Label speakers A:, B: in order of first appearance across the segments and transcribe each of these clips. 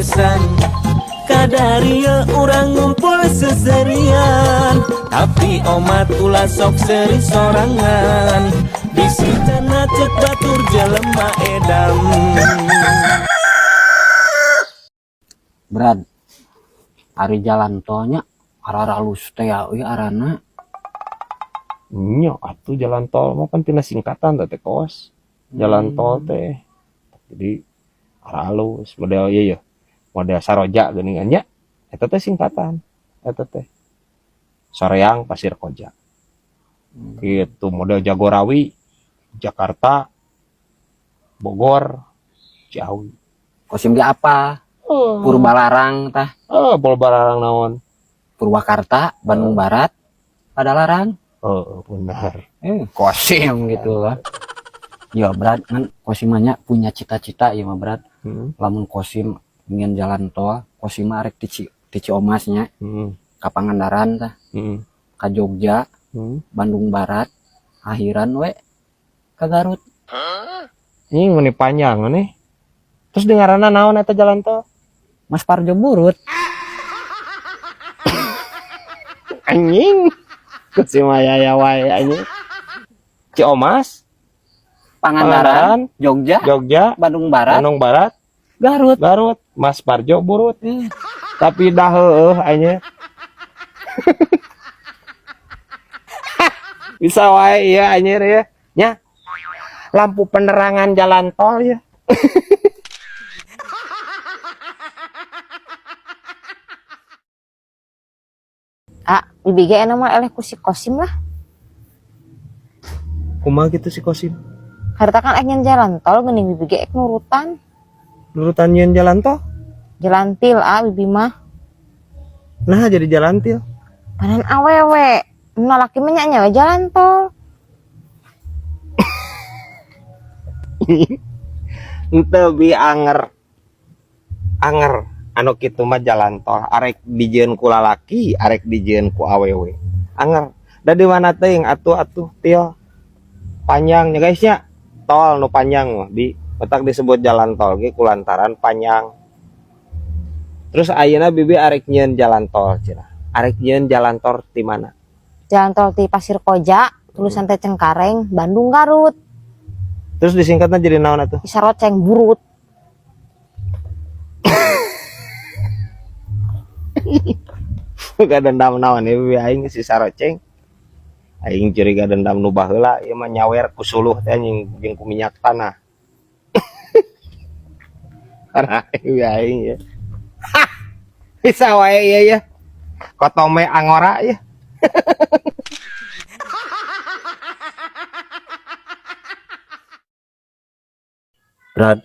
A: bebesan. Kadaria urang ngumpul seserian, tapi omat ulah sok seri sorangan. Bisi cenah cek batur jelema edam.
B: Brad, ari jalan tolnya aralus teh ya euy arana.
C: Nya atuh jalan tol mah kan tina singkatan teh kos. Jalan tol teh. Jadi aralus model ieu ya. Model Saroja geuningan nya. Eta teh singkatan. Eta teh. Soreang Pasir Koja. Gitu model Jagorawi, Jakarta, Bogor, Ciawi.
B: Kosim ge apa?
C: Oh.
B: Purbalarang tah.
C: Oh, Purbalarang naon?
B: Purwakarta, Bandung Barat, Padalarang.
C: Oh, benar.
B: Kosim gitu lah. Ya Brad, kan Kosim mah nya punya cita-cita ya mah Brad. Lamun Kosim ingin jalan tol, Kosim mah arek ti Ciomas nya ka Pangandaran tah, ka Jogja, Bandung Barat, akhiran we ka Garut.
C: Ini meni panjang nih. Terus dengaranna naon eta jalan tol?
B: Mas Parjo Burut.
C: Anjing. Kosim aya ya wae anjing. Ciomas,
B: Pangandaran, Jogja,
C: Jogja,
B: Bandung Barat,
C: Bandung Barat,
B: Garut.
C: Garut, Mas Parjo Burut. Tapi dah heueuh anjing. Bisa wae ieu anjir ya. Nya. Lampu penerangan jalan tol ya.
D: Ah, bibi ge enak mah eleh ku si Kosim lah.
C: Kumaha gitu si Kosim?
D: Harta kan ek nyen jalan tol geuning bibi ge ek nurutan.
C: Nurutan nyeun jalan tol?
D: Jalan til ah bibi mah.
C: Nah jadi jalan til.
D: Panan awewe. Nu laki mah nya we jalan tol.
C: Henteu bi anger. Anger anu kitu mah jalan tol arek dijieun ku lalaki, arek dijieun ku awewe. Anger. Da di mana teuing atuh-atuh til. Panjang nya guys nya. Tol nu panjang mah bi otak disebut jalan tol ge kulantaran panjang. Terus ayeuna bibi arek nyieun jalan tol cenah. Arek nyieun jalan tol ti mana?
D: Jalan tol ti Pasir Koja, tulisan teh Cengkareng, Bandung Garut.
C: Terus disingkatnya jadi naon atuh?
D: Saroceng Burut.
C: Gak dendam naon ya bibi aing si Saroceng. Aing curiga dendam nu baheula ieu mah nyawer ku suluh teh anjing jeung ku minyak tanah. Karena bibi aing ya. Bisa wae ieu ya. Kotome angora ya.
B: Brad,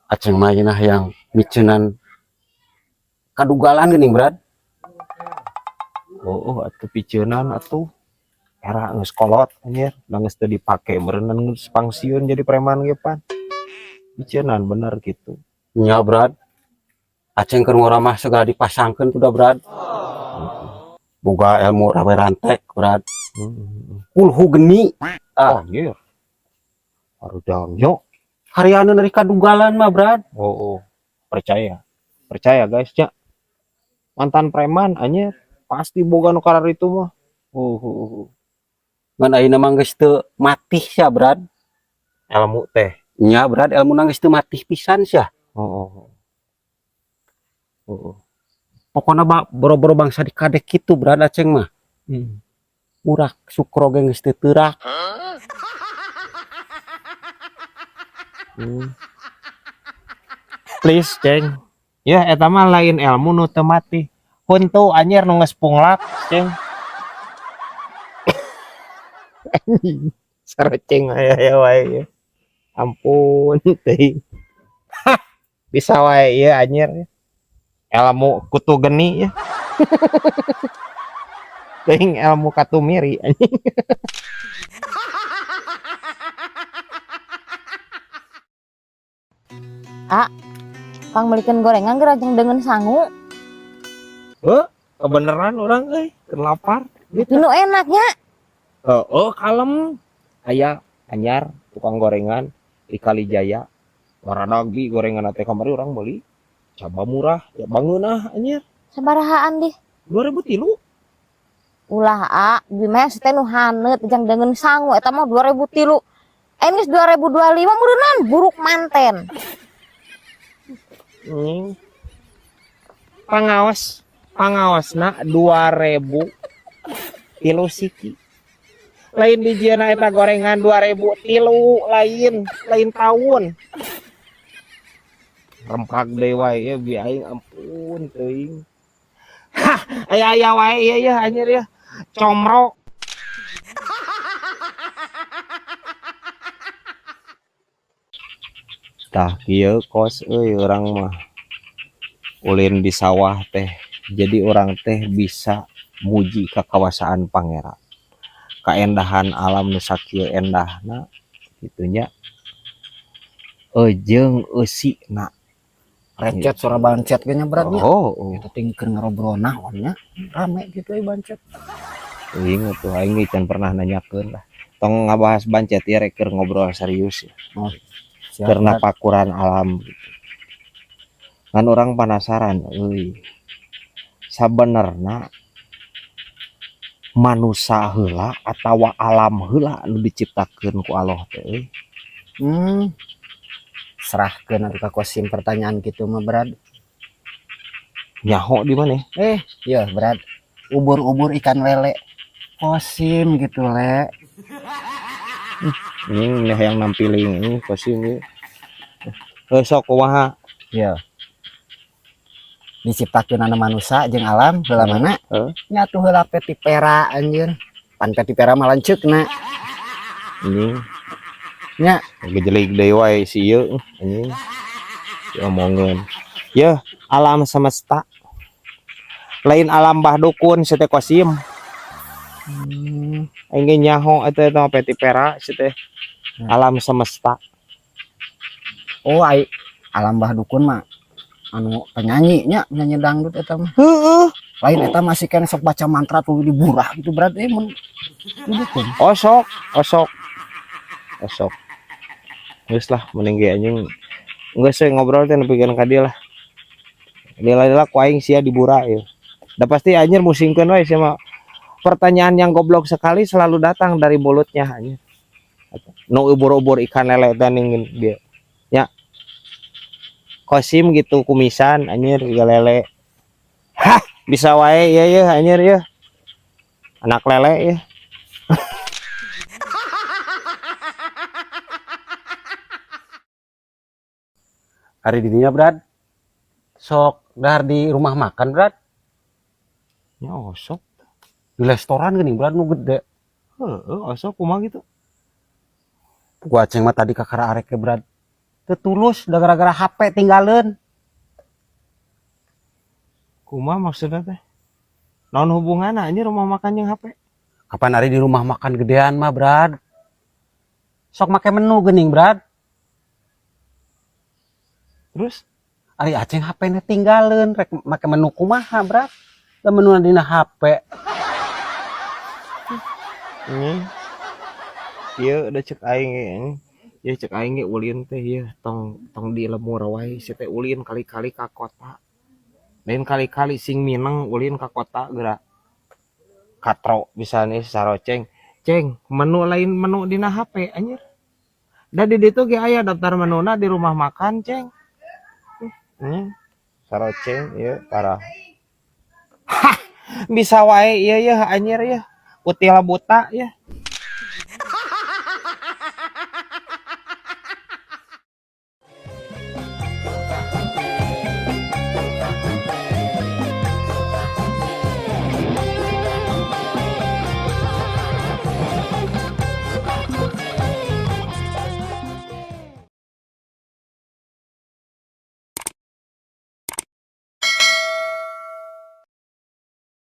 B: aceng mah cenah yang miceunan kadugalan geuning Brad.
C: Oh, atuh piceunan atuh. Era geus kolot anjir, da geus teu dipake meureunnan geus pangsiun jadi preman ge pan. Piceunan bener gitu.
B: Nya Brad. Aceng keur ngora mah segala dipasangkeun tuh da Brad. Boga ilmu rawe rantek Brad. Kulhu geni.
C: Ah, anjir. Harudang yo.
B: Hariana dari kadugalan mah Brad.
C: Oh, oh. Percaya. Percaya guys ya. Mantan preman anjir, pasti boga nu karar itu mah.
B: Oh. Ngan ayeuna mah geus teu matih sia Brad.
C: Ilmu teh.
B: Nya Brad, ilmuna geus teu matih pisan sia.
C: Oh, oh. Oh, oh.
B: Pokona boro-boro bangsa dikadek kitu Brad aceng mah. Urak sukro ge geus teu teurak.
C: Please, Ceng. Ya eta mah lain ilmu nu teu mati. Huntu anjir nu geus punglak, Ceng. Anjing, saroceng aya aya wae ya. Ampun teuing. Bisa wae ieu anjir. Ilmu kutu geni ya. Teuing ilmu katumiri anjing.
D: Ah, pang melikeun gorengan geura jeung deungeun sangu.
C: Heuh, kebeneran urang euy, keur lapar.
D: Gitu. Nu enaknya.
C: Oh, kalem. Aya anyar tukang gorengan di Kalijaya. Baradagi gorengan teh kamari urang meuli. Coba murah, ya bangeunah anjir.
D: Sabarahaan dih?
C: 2003.
D: Ulah a, bi mah teh nu haneut jang deungeun sangu eta mah 2003. Eh geus 2025 meureunnan buruk manten.
C: Hmm. Pangaos, pangaosna 2000 tilu siki. Lain dijieuna eta gorengan 2003, lain, lain tahun. Rempag deui wae ya bi aing ampun teuing. Hah, aya aya wae ieu ya anjir ya. Comro. Tah kieu kos euy urang mah. Ulin di sawah teh. Jadi urang teh bisa muji kakawasaan pangeran. Kaendahan alam nu sakieu endahna kitu nya. Jeung eusina.
B: Recet suara bancet ge nya beratnya.
C: Oh, oh.
B: Eta teh keur ngarobrol naon nya. Rame gitu euy bancet.
C: Teuing atuh aing ge can pernah nanyakeun lah. Tong ngabahas bancet ieu rek keur ngobrol serius ya.
B: Oh, siap,
C: Keur
B: Brad.
C: napakuran alam gitu. Ngan urang penasaran euy. Sabenerna manusa heula atawa alam heula nu diciptakeun ku Allah teh euy.
B: Serahkeun atuh ka Kosim pertanyaan kitu mah Brad.
C: Nyaho di mana?
B: Ya Brad. Ubur-ubur ikan lele. Kosim gitu le.
C: Ini yang nampiling ini Kosim ini. Sok kumaha?
B: Iya. Diciptakeun anu manusa jeung alam heula mana?
C: Heeh.
B: Nya tuh heula petipera anjir. Pan petipera mah lanceukna.
C: Anjing.
B: Nya.
C: Gejelig deui wae si ieu anjing. Diomongeun. Yeuh, alam semesta. Lain alam bah dukun si teh Kosim. Aing ge nyaho eta teh petipera si teh. Alam semesta.
B: Oh, ai alam bah dukun mah anu penyanyi nya, penyanyi dangdut eta mah.
C: Heeh.
B: Lain eta masih kan sok baca mantra tuh diburah gitu berarti mun dukun.
C: Osok, osok. Osok. Geus lah mending ge anjing. Geus we ngobrol teh nepikeun ka dieu lah. Lila-lila ku aing sia dibura ieu. Da pasti anjir musingkeun we sia mah. Pertanyaan yang goblok sekali selalu datang dari mulutnya anjir. Nu ubur-ubur ikan lele teh ning dia. Ya. Kosim gitu kumisan anjir iga lele. Hah, bisa wae ieu ye anjir ye. Anak lele ye.
E: Hari dininya Brad. Sok dahar di rumah makan Brad.
C: Ya osok.
E: Di restoran geuning Brad nu gede.
C: Heeh, osok kumaha gitu.
E: Gua ceng mah tadi kakara arek ke Brad. Teu tulus da gara-gara HP tinggalin.
C: Kumaha maksudna teh? Naon hubunganna anjir rumah makan jeung HP?
E: Kapan hari di rumah makan gedean mah Brad? Sok make menu geuning Brad.
C: Terus?
E: Ari aceng H P-na tinggalin, rek make menu kumaha Brad? Da menuna dina HP.
C: Ini. Ieu udah cek aing ge, ini. Ieu cek aing ge ulin teh ieu tong di lemur wae si teh ulin kali-kali ka kota. Lain kali-kali sing mineng ulin ka kota geura. Katro bisa nih saroceng. Ceng, menu lain menu dina HP anjir. Da di ditu ge aya daftar menuna di rumah makan, Ceng. Saroceng ieu parah. Hah, bisa wae ieu yeuh anjir yeuh. Kutil buta yeuh.